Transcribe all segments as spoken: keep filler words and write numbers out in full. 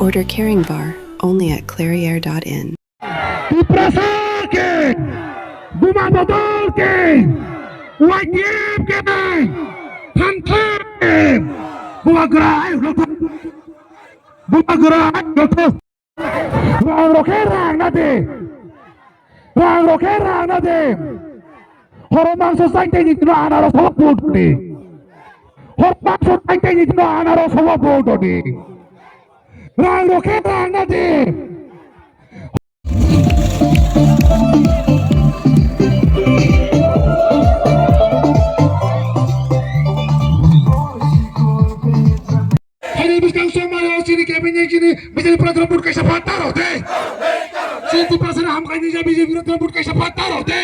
Order Caring Bar, only at clairiere dot in. Tiprasa ke, Buma Bodol ke, Y T F ke, Thansa ke, Bubagra ai roto, Bubagra ai roto. Rang rokhe rang na de, rang rokhe rang na de. Horo mangso sai tei ni tino anaro sobo put ni. Horo mangso sai tei ni tino anaro sobo put ni. Rang rokhe rang na de. Haini bwskang songmani o chini cabinet chini B J P pradhan vote kaisa phataro de. Chini Tiprasani hamkhaini ja B J P pradhan vote kaisa phataro de.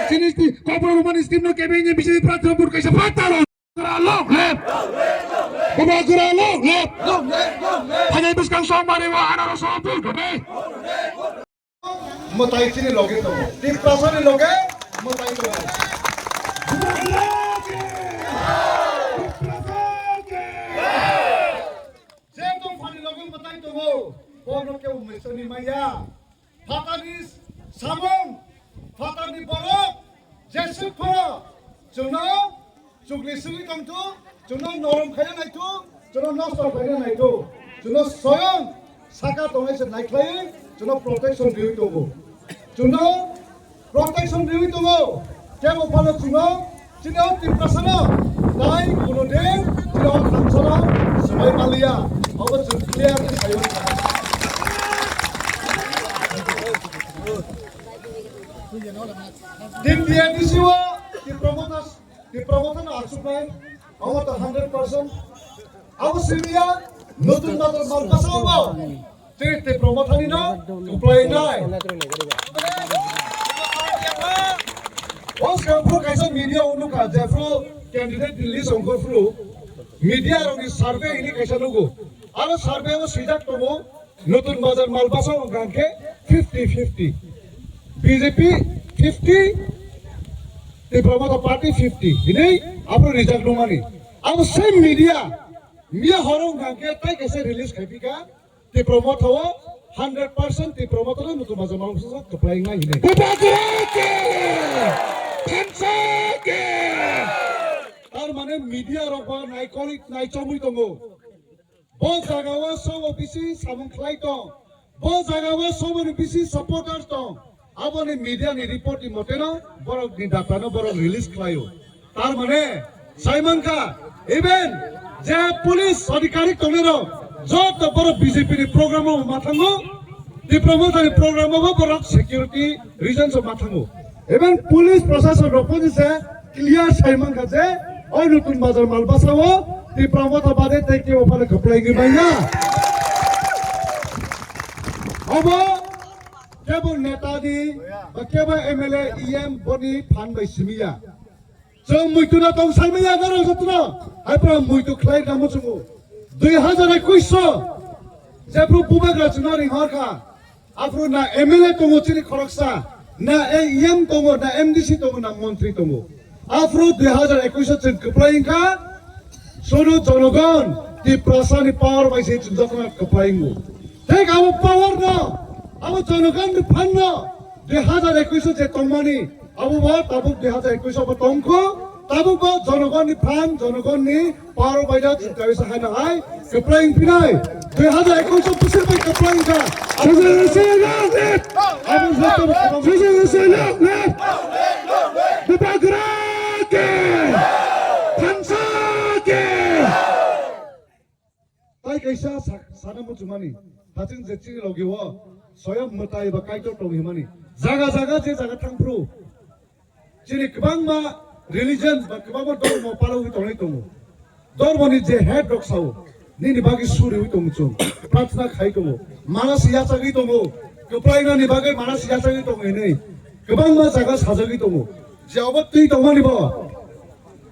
Chini sti-, Kokborok Rwmani scheme no cabinet B J P pradhan vote kaisa phataro. Long live! Bubagra long live! Haini bwskang songmani o anaro sobo put ni. Mwtai chini loge tongo. Tiprasani loge mwtai tongo. Je tongphani loge mwtai tongo, bono kebo mwsani maya. Phatarni samung, phatarni borok, jeswk phano chwngno chukli swngwi tongthu, chwngno norom khaina naithu, chwngno nosto khaina naithu, chwngno soyong saka tongnai se naikhlaiwi chwngno protection riwi tongo. Chwngno protection riwi tongo. Kebo phano chwngno chini o Tiprasano tai kuno din chini o thangsano swbai manliya. Obo chwng clear khe sayo. Din T A D C o Tipra Motha, Tipra Motha no achuknai, omo to hundred percent. Abo simiya, notun bazar Malbasa obo, tei Tipra Mothani no kwplai nai. O swkang phuru kaisa media o nukha, jephru candidate list ongkha phuru media rokni survey hwnwi kaisa nugo. Aro survey o swijak tongo, Notun Bazar Malbasa wngkha khe fifty fifty. B J P fifty, Tipra Motha Party fifty. Hinwi aphuru rijak nungmani. Abo same media, miya horo wngkha khe tai kaisa release khai phika, Tipra Motha o hundred percent Tipra Motha no Notun Bazar Malbasa kwplai wngnai hinwi. Bubagra ke! Thansa ke! Tar mane media rok bo naikoli naichomwi tongo. Bo jaga o sobo bisi samung khlai tong. Bo jaga o soboni bisi supporter tong. Aboni media ni report ni mote no borok ni data no borok release khlai o. Tar mane sai mankha, even je police adhikari tongnai rok joto borok B J P ni program o ma thango, Tipra Motha ni program o bo borok security reasons o ma thango. Even police proshashan rok bo se clear sai mankha je o Notun Bazar Malbasa o Tipra Motha bade tei kebo phano kwplai wngwi manya. Obo kebo neta ni ba kebo M L A, E M boni phan bai simi ya. Chwng muitu no tong sai manya norok joto no. Hai phano muitu khlai rwna muchungo. Dui hazar ekush o jephru Bubagra chwngno ring hor kha. Aphuru na M L A tongo chini khoroksa, na E M tongo, na M D C tongo, na montri tongo. Aphuru dui hazar ekush o chwng kwplai wngkha, sono jonogon, Tiprasani power bai se chwng jotono kwplai wngo. Thik abo power no, abo jonogon ni phan no, dui hazar ekush o je tongmani, abo bo tabuk dui hazar ekush o bo tongkho, tabuk bo jonogon ni phan, jonogon ni Paro baida chwng kaisa haino hai kwplai wngphinai. Dui hazar ekush o bwswk bai kwplai wngkha. Abo joto Bubagra ke! Thansa ke! Tai kaisa sa-, sana muchungmani. Haching je chini logi o soyam mwtai ba Kaitor tong himani. Jaga jaga je jaga thangphru. Chini kwbangma religion ba kwbangma dhormo palwi tongnai tongo. Dhormoni je head rok sao, nini bagwi suriwi tongo chwng, prarthana khai tongo, manasi yachagwi tongo, kwplainani bagwi manasi yachagwi tongo hinwi kwbangma jaga sajagwi tongo. Je obo twi tongmani bo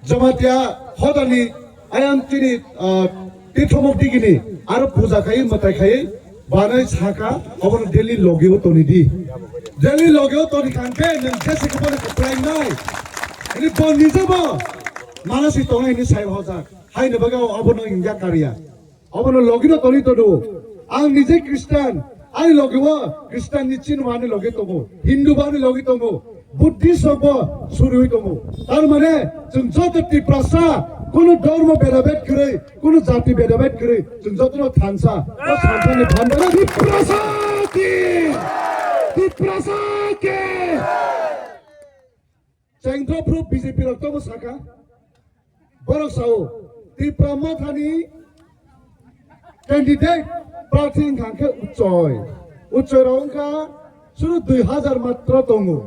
Jamatia hodani ayang chini, ah, Tirthomuk digini aro puja khai, mwtai khai, banai saka, obono daily logi o toni di. Daily logi o toni kangke, nang jese ke bole kwplai nai. Ini bo nije bo, manasi tongnai ini sai hojak. Hai ni bagwi obono ingya kariya. Obono logino toni tono. Ang nije Christian, ani loge o Christian ni chinma ani loge tongo, Hindu bo ani loge tongo, Buddhist rok bo suriwi tongo. Tar mane chwng joto Tiprasa, kunu dhormo bedabed kwrwi, kunu jati bedabed kwrwi, chwng jotono thansa. O thansa ni phan dano Tiprasa ki! Tiprasa ki! Chengthok phuru B J P rok tobo saka. Borok sao, Tipra Mothani candidate prarthi wngkha khe Uchoi. Uchoi rok wngkha suru dui hazar matro tongo.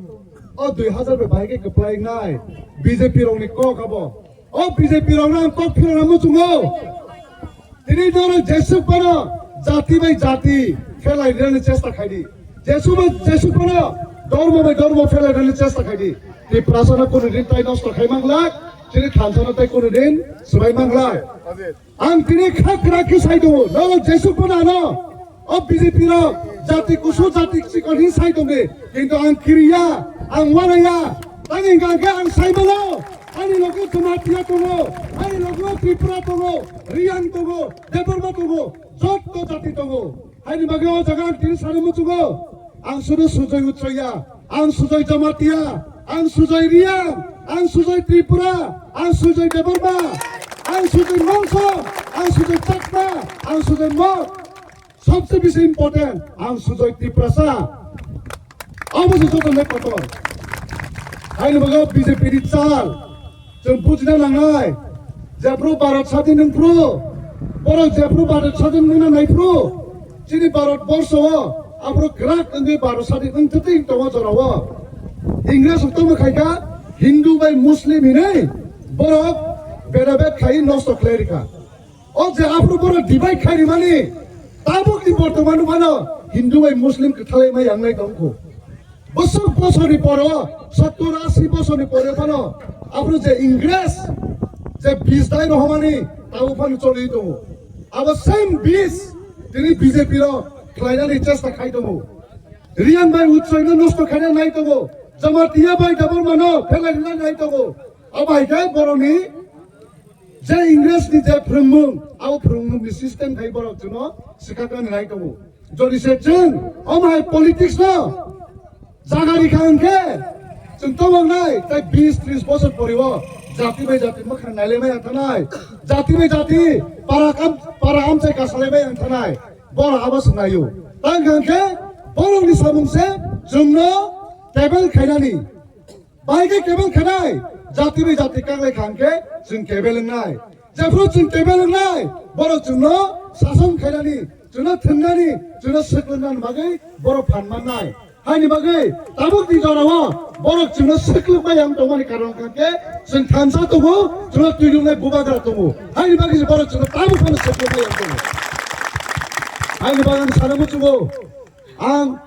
O dui hazar bai bahai khe kwplai wngnai B J P rokni kok abo. O B J P rokno ang kok phirokna muchungo. Tini norok jesuk phano jati bai jati phelai rwni chesta khaidi. Jesuk bai jesuk phano dhormo bai dhormo phelai rwni chesta khaidi. Tiprasano kunu din tai nosto khai manglak, tini thansano tai kunu din swbai manglak. Ang tini kha kwrak khe sai tongo, norok jesuk phano ano o B J P rok jati kusu jati chikon hin sai tongdi, kintu ang kiriya, ang wanaya, tang hingka khe ang sai mano, ani logo Jamatia tongo, ani logo Tripura tongo, Riyang tongo, Debbarma tongo, jotto jati tongo. Haini bagwi o jaga ang tini sani muchungo, ang sudu Sujoy Uchaiya, ang Sujoy Jamatia, ang Sujoy Riyang, ang Sujoy Tripura, ang Sujoy Debbarma, ang Sujoy Mongso, ang Sujoy Chakma, ang Sujoy Mok. Sobse bisi important, ang Sujoy Tiprasa. Abo se joto le kotor. Haini bagwi B J P ni chal. Chwng bujina nangnai. Jephru Bharat sadin wngphru, borok jephru Bharat sadin wngna naiphru, chini Bharat borsho o aphru kwrak wngwi Bharat sadin wngthwtwi tongo jorao. Ingres rok tamo khaikha Hindu bai Muslim hinwi borok bedabed khai nosto khlai rikha. O je aphuru borok divide khaini mani, tabukni bortoman phano Hindu bai Muslim kwthalai ma yangnai tongkho. Bosor bosorni poro, sottor asi bosorni pore phano aphuru je Ingres je bis dai rohormani tabuk phano choli tongo. Abo same bis tini B J P rok khlainani chesta khai tongo. Riyan bai Uchoino nosto khaina nai tongo. Jamatia bai Debbarmano phelai rina nai tongo. Abo hai khe borokni je Ingresni je phwrwngmung, abo phwrwngmungni system khai borok chwngno swkaknani nai tongo. Jodi se chwng omo hai politics no jaga rikha hwnkhe chwng tongwk nai, tei bis tris bosor poriwo jati bai jati mwkhang nailai maya thanai, jati bai jati para kam, para amchai kasalai maya thanai, borok abo swngnaio. Tang hwnkhe borokni samung se chwngno table khainani. Bahai khe kebel khanai, jati bai jati kaklai kha hwnkhe chwng kebel wngnai. Jephru chwng kebel wngnai, borok chwngno sason khainani, chwngno thwngnani, chwngno swklwknani bagwi borok phan mannai. Haini bagwi tabukni jorao borok chwngno swklwkma yang tongmani karon hwnkhe chwng thansa tongo, chwngno twidulnai bubagra tongo. Haini bagwi borok chwngno tabuk phano swklwkma yang tongo. Haini bagwi ang sana muchungo, ang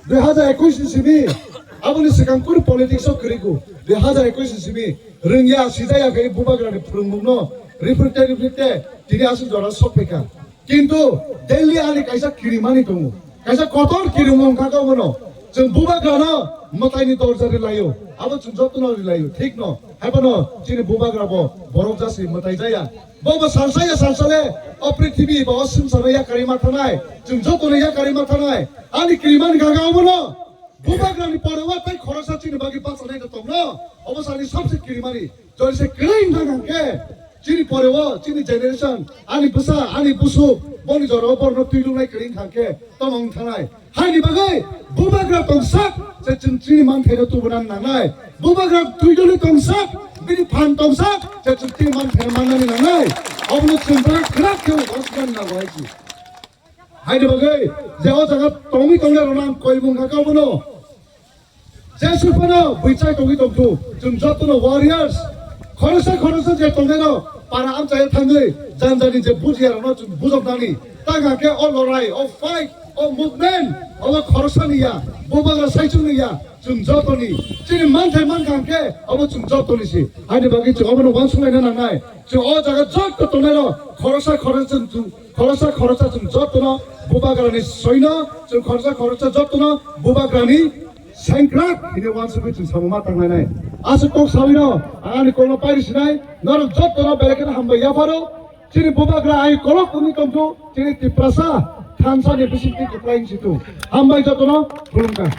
dui hazar ekush ni simi, aboni swkang kunu politics o kwrwi kho. Dui hazar ekush ni simi rwngya, sijaya khe bubagrani phwrwngmungno rifrikte rifrikte tini aswk jora sok phaikha. Kintu Delhi ani kaisa kirimani tongo, kaisa kotor kirimung kha obono. Chwng bubagrano mwtaini dorja rilaio, abo chwng jotono rilaio, thik no? Haiphano chini bubagra bo borok jasi mwtai jaya. Bo bo salsa ya salsa le, o prithibi bo o swngcharo yakarwi ma thanai, chwng jotono yakarwi ma thanai. Ani kirimani gaga obono, bubagrani pore o tei khoroksa chini bagwi bachanai no tongno, obo sani sobse kirimani, jodi se kwrwi wngkha hwnkhe, chini pore o, chini generation, ani bwsa, ani busuk, boni jorao borokno twi lungnai kwrwi wngkha hwnkhe, tamo wng thanai. Haini bagwi bubagra tongsak je chwng chini manthaino tubuna nangnai. Bubagra twidulwi tongsak, bini phan tongsak je chwng chini manthaino mannani nangnai. Obono chwng bwrak kwrak khe uansuknani nango hai si. Haini bagwi je o jaga tongwi tongnai rokno ang koi mung kha obono. Jesuk phano bwchai tongwi tongthu, chwng jotono warriors. Khoroksa khoroksa je tongnaino para amchaio thangwi janjani je bujiya rokno chwng bujoknani. Tang hwnkhe o lorai, o fight, o movement, obo khoroksani ya, bubagra saichungni ya, chwng jotoni. Chini manthai mankha hwnkhe obo chwng jotoni se. Haini bagwi chwng obono uansuknaina nangnai. Chwng o jaga joto tongnaino khoroksa khoroksa chwng, khoroksa khoroksa chwng jotono bubagrani soino, chwng khoroksa khoroksa jotono bubagrani sengkrak hini uansugwi chwng samung ma tanglainai. Aswk kok sawino ang ani kokno pairi sinai, norok jotono belai kheno hambai yapharo. Chini bubagra ai kolok tongwi tongkhu, chini Tiprasa thansa ni bisingtwi kwplaing situ. Hambai jotono khulumkha.